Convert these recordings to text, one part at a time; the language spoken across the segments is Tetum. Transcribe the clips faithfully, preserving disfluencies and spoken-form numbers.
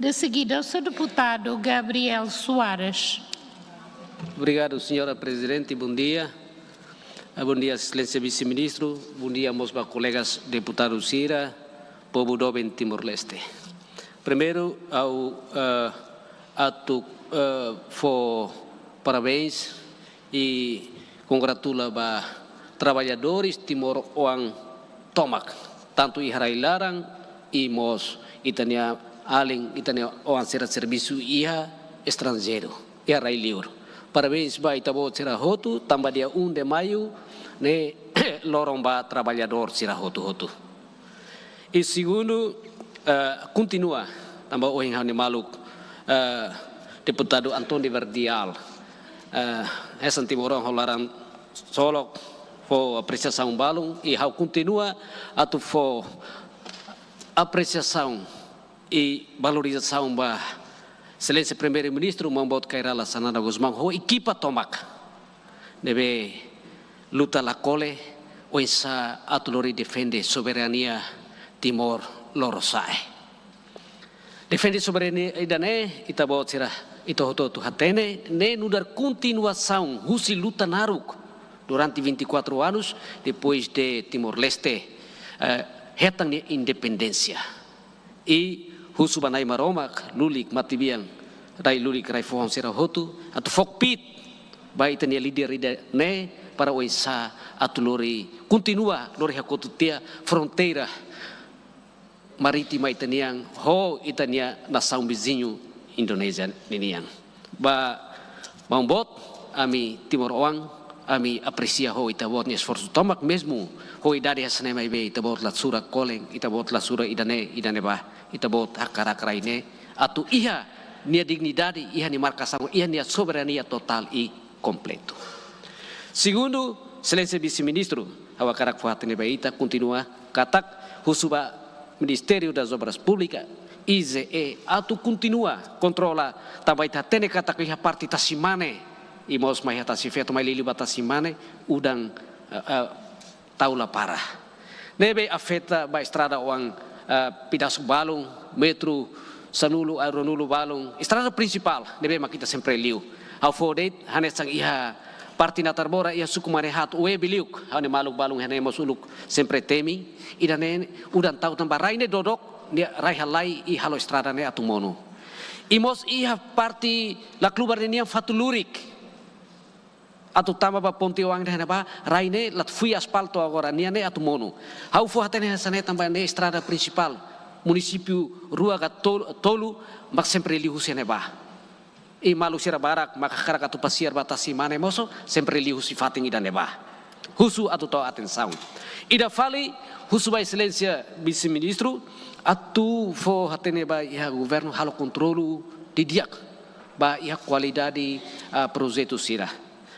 De seguida, o senhor deputado Gabriel Soares. Obrigadu, señora Prezidente. Bondia. Ah, bondia, Exelénsia Vise-Ministru. Bondia mós ba kolegas deputadu sira, povu doben Timor-Leste. Primeiru, ha'u, ah, atu, ah, fó parabéns i kongratula ba traballadores timoroan tomak, tantu iha rai-laran i mós ita-nia alin, ita-nia oan sira servisu iha estranjeiru, iha rai-liur. Parabéns ba ita-boot sira hotu, tanba dia um de maio ne'e loron ba traballadór sira hotu-hotu. I segundu, eh, kontinua, tanba ohin ha'u-nia maluk, eh, deputadu Antoni Verdial, eh, hanesan timoroan ho laran solok, fó apresiasaun balun, i ha'u kontinua atu fó apresiasaun i valorizasaun ba Exelénsia Primeiru-Ministru, Maun Boot Kay Rala Xanana Gusmão, ho ekipa tomak ne'ebé luta la kole, oinsá atu lori defende soberania Timor Lorosa'e. Defende soberania ida-ne'e, ita-boot sira, ita hotu-hotu hatene, ne'e nu'udar kontinuasaun husi luta naruk durante vinte e quatro anos, depois de Timor-Leste, eh, hetan nia independénsia. I husu ba Na'i Maromak, lulik matebian, rai lulik rai fohon sira hotu, atu fó kbiit ba ita-nia líder ida-ne'e para oinsá atu lori, kontinua lori hakotu tiha fronteira marítima ita-nian ho ita-nia nasaun viziñu Indonézia ninian. Ba Maun Boot, ami timoroan, ami apresia ho ita-boot nia esforsu tomak, mezmu ho idade hanesan ne'e maibé ita-boot la sura kolen, ita-boot la sura ida-ne'e, ida-ne'ebá, ita-boot hakarak rai ne'e atu iha nia dignidade, iha nia markasaun, iha nia soberania totál i kompletu. Segundu, Exelénsia Vise-Ministru, ha'u hakarak fó hatene ba ita, kontinua katak husu ba Ministério das Obras Públicas, I G E, atu kontinua kontrola, tanba ita hatene katak iha parte tasi mane, i mós mai iha tasi feto, mai liuliu ba tasi mane, udan, eh, eh, tau la para. Ne'ebé afeta ba estrada oan, eh, pedasu balun, metru sanulu, eh, ruanulu balun, estrada prinsipál, ne'ebé mak ita sempre liu. Ha'u fó de'it, hanesan iha parte Natarbora, iha suku Manehat, Ué Biliuk, ha'u-nia maluk balun iha ne'e mós uluk sempre temi, ida-ne'e udan tau tanba rai ne'e dodok, nia rai halai i halo estrada ne'e atu monu. I mós iha parte Laclubar ninian Fatulurik, atu tama ba ponte oan ida-ne'ebá, rai ne'e la fui aspaltu agora, nia ne'e atu monu. Ha'u fó hatene hanesan ne'e tanba ne'e estrada prinsipál, munisípiu rua ka tol-, tolu, mak sempre liu husi ne'ebá. I maluk sira barak mak hakarak atu pasiar ba tasi mane mosu, sempre liu husi fatin ida-ne'ebá. Husu atu tau atensaun. Ida fali, husu ba Exelénsia Vise-Ministru, atu fó hatene ba iha governu halo kontrolu didi'ak ba iha kualidade, ah, projetu sira.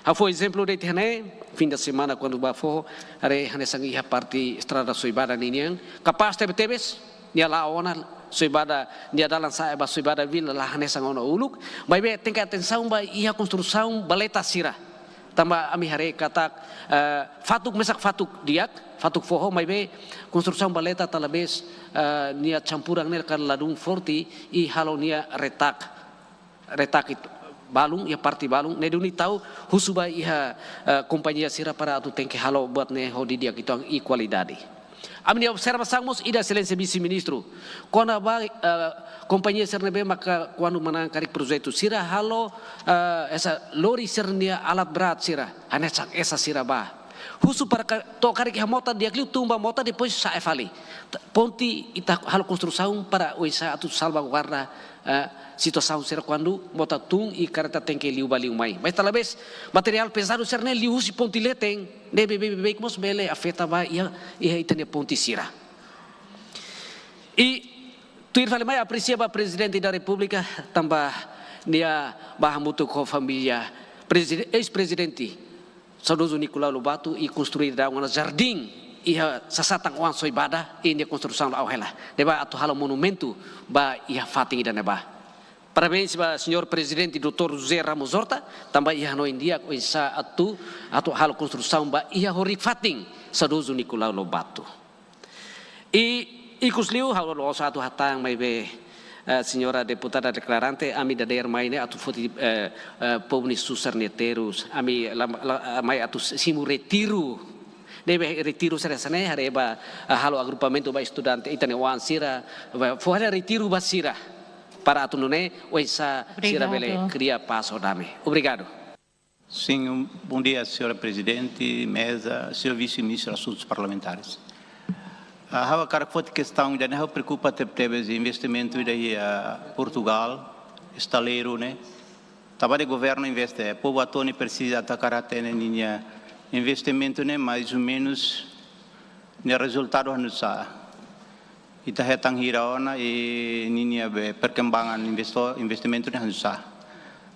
Ha'u fó ezemplu de'it iha ne'e, fim de semana kuandu bá foho, haree hanesan iha parte estrada Soibada ninian, kapás tebetebes, nia la'o ona Soibada, nia dalan sa'e ba Soibada Vila la hanesan ona uluk, maibé tenke atensaun ba iha konstrusaun valeta sira. Tanba ami haree katak, eh, fatuk mesak fatuk di'ak, fatuk foho, maibé konstrusaun valeta talabés, eh, nia campuran ne'e ka ladún forte i halo nia retak, retak it-, balun, iha parte balun, ne'e duni tau husu ba iha, eh, kompañia sira para atu tenke halo buat ne'e ho didi'ak uitoan i kualidade. Ami-nia observasaun mós ida, Exelénsia Vise-Ministru, kona-ba, eh, kompañia sira ne'ebé maka kuandu manán karik projetu sira halo, eh, esa lori sira-nia alat berat sira, hanesan esa sira bá. Husu para ka-, to'o karik iha mota di'ak liu tun ba mota, depois sa'e fali. T-, ponte ita halo konstrusaun para oinsá atu salvaguarda, eh, situasaun sira kuandu mota tun i karreta tenke liu bá liu mai. Mas talabés materiál pezadu sira-ne'e liu husi ponte leten, ne'ebé beibeik mós bele afeta ba iha, iha ita-nia ponte sira. I tuir fali mai apresia ba Prezidente da Repúblika tanba nia bá hamutuk ho família prezide-, eis-prezidente saudozu Nicolau Lobato i konstrui daudaun ona jardín iha sasatan oan Soibada, i nia konstrusaun la'o hela. Ne'ebá atu halo monumentu ba iha fatin ida-ne'ebá. Parabéns ba Señór Prezidente doutór José Ramos Horta, tanba iha hanoin di'ak oinsá atu, atu halo konstrusaun ba iha horik fatin saudozu Nicolau Lobato. I ikus liu ha'u la'ós atu hatán maibé, Eh, señora deputada deklarante, ami dadeer mai ne'e atu foti, eh, eh, povu nia susar nia terus, ami la, la, mai atu simu retiru. Ne'ebé retiru sira hanesan ne'e, haree ba, eh, halo agrupamentu ba estudante ita-nia oan sira, ba, fó halo retiru ba sira. Para atu nune'e, oinsá sira bele kria pás ho dame. Obrigadu. Sin, um, bom dia, señora Prezidente, meza, señór Vise-Ministru Asuntus Parlamentares. Ah, ha'u hakarak foti kestaun ida-ne'e, ha'u preokupa tebetebes investimentu ida iha Portugal, estaleiru ne'e. Tanba ne'e governu investe, povu Atoni presiza atu hakarak hatene ninia investimentu ne'e, mais ou menus, nia rezultadu oinsá. Ita hetan hira ona i ninia be perkembangan investor, investimentu ne'e oinsá.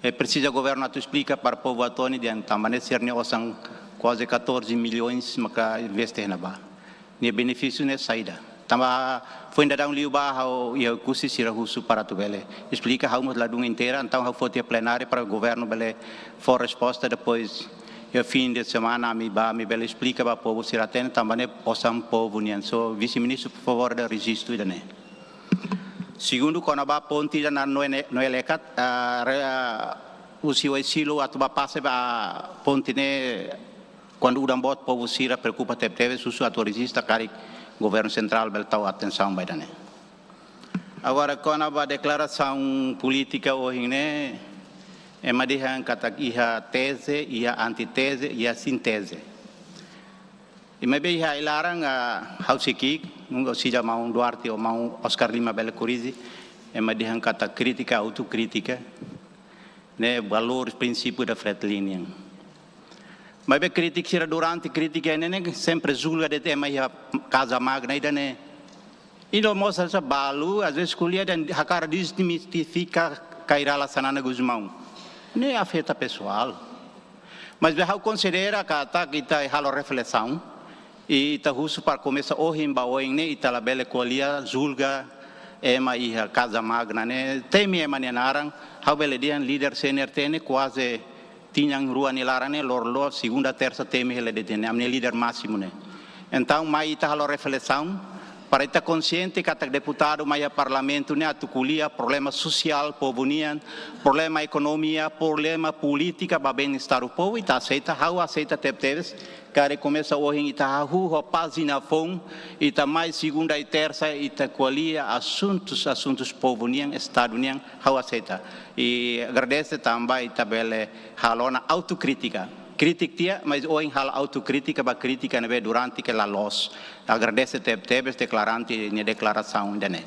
I presiza governu atu esplika para povu Atoni dehan tanba ne'e sira-nia osan kuaze catorze milhões maka investe ne'ebá. Nia benefísiu ne'e saida. Tanba foin daudaun liubá ha'u iha Oekusi sira husu para atu bele esplika, ha'u mós ladún inteira, entaun ha'u foti iha plenária para governu bele fó resposta, depois iha fim de semana ami bá, ami bele esplika ba povu sira hatene, tanba ne'e osan povu nian. So, Vise-Ministru, por favór, halo rejistu ida-ne'e. Segundu, kona-ba ponte ida na Noe-, Noelekat, ah, re-, ah, husi Oesilo atu bá pase ba ponte ne'e, kuandu udan boot povu sira preokupa tebetebes, husu atu rejista karik governu sentrál bele tau atensaun ba ida-ne'e. Agora, kona-ba deklarasaun polítika ohin ne'e, ema dehan katak iha teze, iha antiteze, iha sínteze. I maibé iha ai-laran, ah, ha'u sei ki'ik, nunka sei dehan maun Duarte ou maun Oscar Lima bele korrije, ema dehan katak krítika, autokrítika, ne'e valór, prinsípiu da Fretilin nian. Maibé krítika sira durante krítika ne'e, ne'e sempre julga de'it ema iha Casa Magna ida-ne'e. I no mós hanesan balu, às vezes ko'alia dehan hakarak desmistifika Kay Rala Xanana Gusmão. Ne'e afeta pesoál. Maibé ha'u konsidera katak ita halo reflesaun. I ita husu para komesa ohin ba oin ne'e, ita labele ko'alia julga ema iha Casa Magna ne'e. Temi ema nia naran, ha'u bele dehan líder C N R T ne'e kuaze tinan rua nia laran ne'e loroloron segunda, tersa temi hela de'it ne'e, ami-nia líder másimu ne'e. Entaun, mai ita halo reflesaun, para ita konsiente katak deputadu mai iha parlamentu ne'e atu ko'alia problema sosiál povu nian, problema ekonomia, problema polítika ba bem-estar povu, ita aseita, ha'u aseita tebetebes, karik komesa ohin ita hahú ho pájina foun, ita mai segunda i tersa, ita ko'alia asuntus, asuntus povu nian, estadu nian, ha'u aseita. I agradese tanba ita bele halo ona autokrítika. Krítika tiha, mais ohin halo autokrítika ba krítika ne'ebé durante ke la loos. Agradese tebetebes deklarante nia deklarasaun ida-ne'e.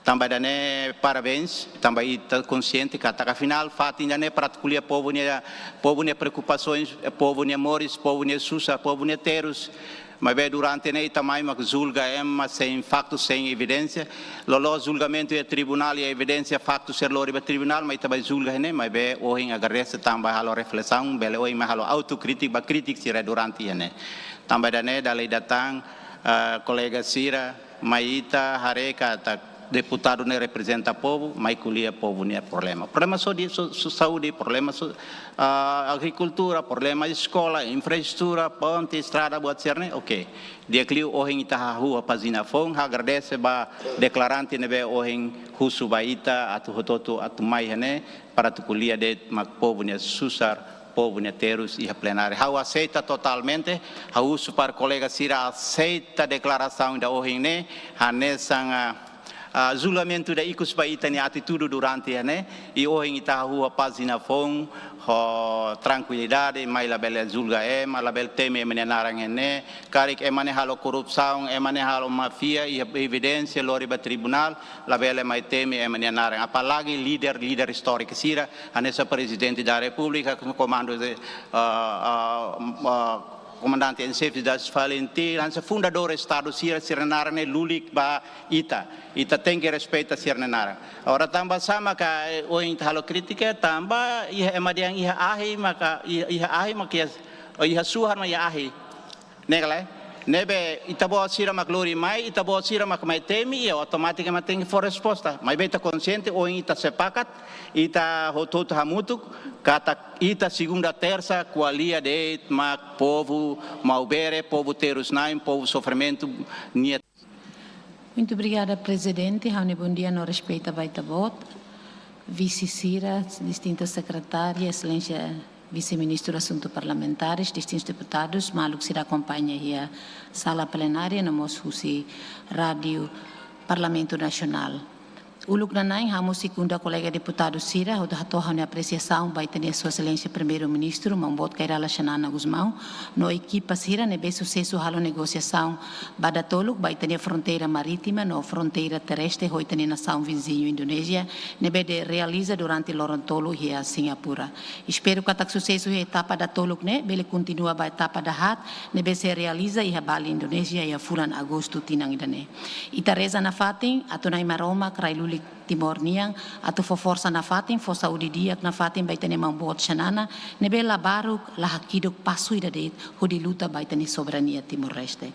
Tanba ida-ne'e parabéns, tanba ita konsiente katak afinál fatin ida-ne'e para atu ko'alia povu nia, povu nia preokupasoens, povu nia moris, povu nia susar, povu nia terus. Maibé durante ne'e ita mai mak julga ema sein faktu, sein evidénsia. Loloos julgamentu iha tribunál, iha evidénsia, faktu sira lori ba tribunál, mai ita bá julga iha ne'e, maibé ohin agradese tanba halo reflesaun, bele ohin mai halo autokrítika ba krítika sira durante iha ne'e. Tanba ida-ne'e, dala ida tan, ah, kolega sira, mai ita haree katak deputadu ne'e reprezenta povu, mai ko'alia povu nia problema. Problema saúde, so-, so-, saúde, problema so-, ah, agrikultura, problema eskola, infraestrutura, ponte, estrada, buat sira-ne'e, oke. Di'ak liu ohin ita hahú ho pájina foun, ha'u agradese ba deklarante ne'ebé ohin husu ba ita, atu hotu-hotu atu mai iha ne'e, para atu ko'alia de'it mak povu nia susar, povu nia terus iha plenária. Ha'u aseita totalmente, ha'u husu para kolega sira aseita deklarasaun ida ohin ne'e, hanesan, ah, ah, julgamentu ida ikus ba ita-nia atitude durante iha ne'e, i ohin ita hahú ho pájina foun, ho trankuilidade, mai labele julga ema, labele temi ema nia naran iha ne'e, karik ema ne'e halo korrupsaun, ema ne'e halo máfia, iha evidénsia lori ba tribunál, labele mai temi ema nia naran. Apalagi líder, líder istóriku sira, hanesan Prezidente da Repúblika, komandu de, ah, ah, ah, komandante en xefe das FALINTIL, hanesan fundadór estadu sira, sira-nia naran ne'e lulik ba ita. Ita tenke respeita sira-nia naran. Agora tanba sá maka, eh, ohin ita halo krítika, tanba iha ema dehan iha ahi maka, iha, iha ahi maka iha, iha suhar mak iha ahi. Ne'e ka lae? Ne'ebé ita-boot sira mak lori mai, ita-boot sira mak mai temi, i automátiku mak tenke fó resposta. Maibé ita konsiente, ohin ita sepakat, ita hotu-hotu hamutuk, katak ita segunda, tersa, ko'alia de'it mak povu maubere, povu terus-na'in, povu sofrimentu, nia Muito obrigada, Prezidente. Ha'u-nia bondia no respeitu ba Ita-Boot, vise sira, distinta sekretária, Exelénsia Vise-Ministru Asuntu Parlamentares, distintus deputadus, maluk sira akompaña iha sala plenária, no mós husi rádiu Parlamentu Nasionál. Uluk nanain, ha'u mós sekunda kolega deputadu sira, hodi hato'o ha'u-nia apresiasaun ba Ita-nia Sua Exelénsia Primeiru-Ministru, Maun Boot Kay Rala Xanana Gusmão, no ekipa sira ne'ebé susesu halo negosiasaun ba datoluk ba ita-nia fronteira marítima no fronteira terrestre ho ita-nia nasaun viziñu Indonézia, ne'ebé realiza durante loron tolu iha Singapura. Espera katak susesu iha etapa datoluk ne'e bele kontinua ba etapa dahaat, ne'ebé sei realiza iha Bali, Indonézia, iha fulan Agostu tinan ida-ne'e. Ita reza nafatin atu Na'i Maromak, rai lulik Timor nian, atu fó forsa nafatin, fó saúde di'ak nafatin ba ita-nia Maun Boot Xanana, ne'ebé la baruk, la hakiduk, pasu ida de'it hodi luta ba ita-nia soberania Timor-Leste.